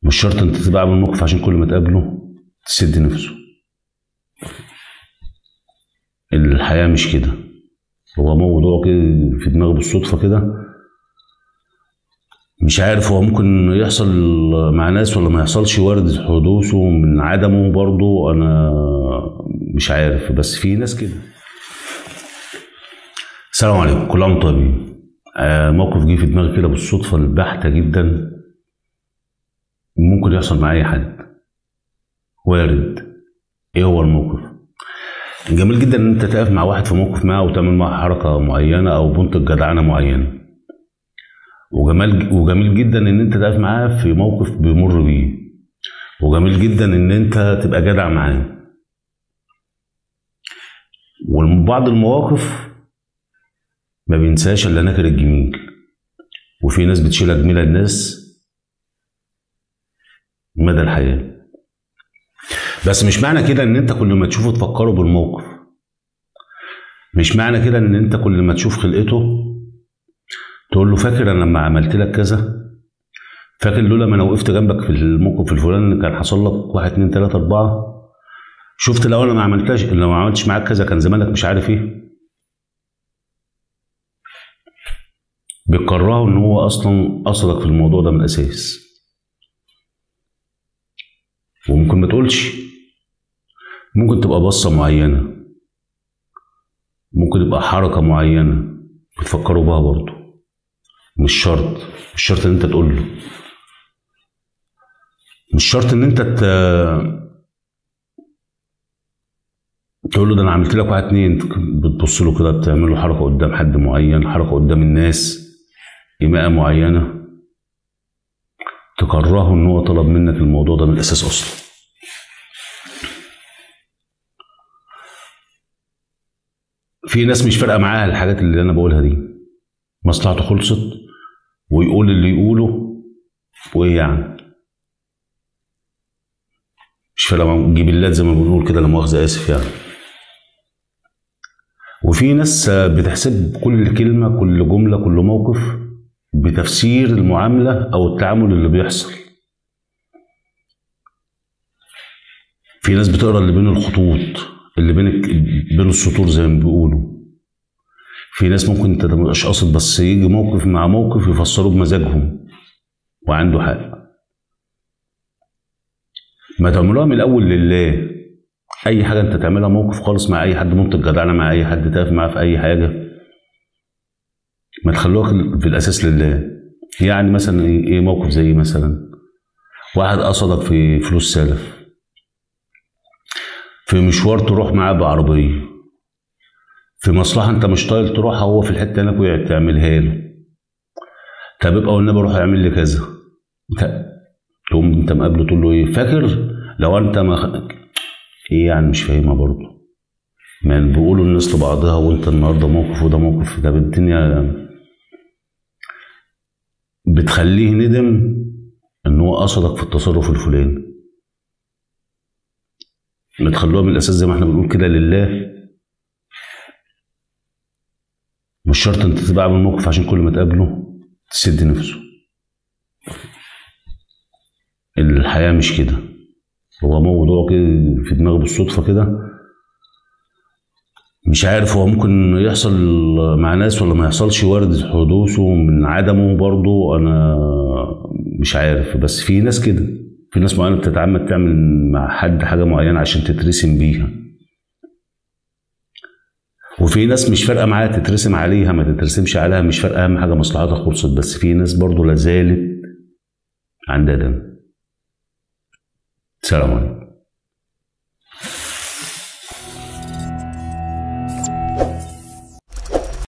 مش شرط انت تبقى عامل موقف عشان كل ما تقابله تسد نفسه. الحياة مش كده. هو موضوع كده في دماغي بالصدفة كده، مش عارف هو ممكن يحصل مع ناس ولا ما يحصلش، وارد حدوثه من عدمه برضو انا مش عارف، بس في ناس كده. السلام عليكم، كل عام وانتم طيبين. موقف جه في دماغي كده بالصدفة البحتة جدا، ممكن يحصل مع اي حد، وارد. ايه هو الموقف؟ جميل جدا ان انت تقف مع واحد في موقف ما وتعمل معاه حركة معينة او بنت جدعنة معينة، وجميل جدا ان انت تقف معاه في موقف بيمر بيه، وجميل جدا ان انت تبقى جدع معاه. وبعض المواقف ما بينساش الا ناكر الجميل، وفي ناس بتشيلها جميلة الناس مدى الحياة. بس مش معنى كده ان انت كل ما تشوفه تفكره بالموقف، مش معنى كده ان انت كل ما تشوف خلقته تقول له فاكر انا لما عملت لك كذا، فاكر لولا ما انا وقفت جنبك في الموقف الفلاني كان حصل لك 1 2 3 4، شفت لو انا ما عملتش، لو ما عملتش معاك كذا كان زمانك مش عارف ايه. بيكرهه ان هو اصلا قصدك في الموضوع ده من الاساس. وممكن ما تقولش، ممكن تبقى بصة معينة، ممكن يبقى حركة معينة بتفكروا بها برضه. مش شرط ان انت تقول له، مش شرط ان انت تقول له ده انا عملت لك 1 2. بتبص له كده، بتعمل له حركة قدام حد معين، حركة قدام الناس، إيماءة معينة تكرهه ان هو طلب منك الموضوع ده من الاساس اصلا. في ناس مش فارقه معاها الحاجات اللي انا بقولها دي، مصلحته خلصت ويقول اللي يقوله وايه يعني، مش فارقه معاه، جبلات زي ما بنقول كده، لا مؤاخذة اسف يعني. وفي ناس بتحسب كل كلمة، كل جملة، كل موقف بتفسير المعاملة أو التعامل اللي بيحصل. في ناس بتقرأ اللي بين الخطوط، اللي بين السطور زي ما بيقولوا. في ناس ممكن انت متبقاش قاصد، بس يجي موقف مع موقف يفسروه بمزاجهم، وعنده حق. ما تعملوها من الأول لله. أي حاجة أنت تعملها موقف خالص مع أي حد، منطق جدعنة مع أي حد، تقف معاه في أي حاجة، ما تخلوها في الاساس لله. يعني مثلا ايه موقف زي مثلا واحد قصدك في فلوس سلف، في مشوار تروح معاه بعربيه، في مصلحة انت مش طايل تروحها، هو في الحتة هناك وتعملها له. طب ابقى والنبي روح اعمل لي كذا، تقوم انت مقابله تقول له ايه فاكر لو انت ما ايه يعني، مش فاهمها برضه. ما بيقولوا الناس لبعضها، وانت النهارده موقف وده موقف، ده الدنيا بتخليه ندم ان هو قصدك في التصرف الفلاني. ما تخلوها من الاساس زي ما احنا بنقول كده لله. مش شرط انت تبقى عامل موقف عشان كل ما تقابله تسد نفسه. الحياة مش كده. هو موضوع كده في دماغي بالصدفة كده، مش عارف هو ممكن يحصل مع ناس ولا ما يحصلش، وارد حدوثه من عدمه برضو انا مش عارف، بس في ناس كده، في ناس معينة بتتعمد تعمل مع حد حاجة معينة عشان تترسم بيها، وفي ناس مش فارقة معاها تترسم عليها ما تترسمش عليها، مش فارقة، اهم حاجة مصلحتها خلصت. بس في ناس برضو لازالت عندها دم. سلام عليكم.